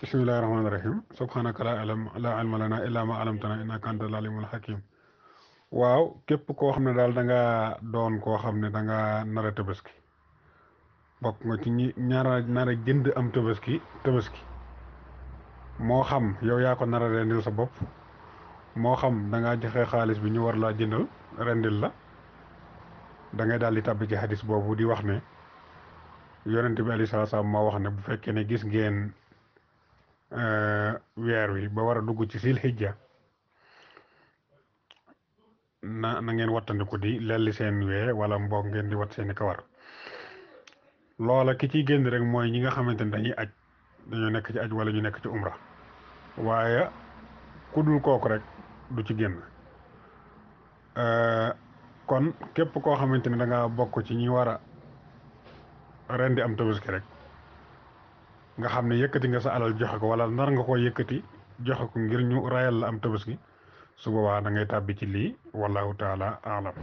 bismillahi rahmaani rahim subhanaka la ilma lana illa ma alamtana innaka anta alimul hakim. waaw képp koo xam ne daal da nga doon koo xam ne da nga nar a tabaski bokk nga ci ñi nar a jënd am tabaski moo xam yow yaa ko nar a rendil sa bopp, moo xam da ngaa joxe xaalis bi ñu war laa jëndal rendil la. da ngay daal di tàbbi ci hadis boobu di wax ne yonent bi alayhi salaatu salaam moo wax ne bu fekkee ne gis ngeen weer wi ba war a dugg ci sil hijja na ngeen wattandiku di lelli seen wee wala mboog ngeen di wat seeni kawar. loola ki ciy génn rek mooy ñi nga xamante ne dañoo nekk ci aj wala ñu nekk ci umra, waaye ku dul kooku rek du ci génn. kon képp koo xamante ne da nga bokk ci ñi war a rendi am tabaski rek nga xam ne yëkkati nga sa alal joxe ko wala nar nga koo yëkkati joxe ko ngir ñu rayal la am tabaski, su boobaa da ngay tàbbi ci lii wallahu taala alam.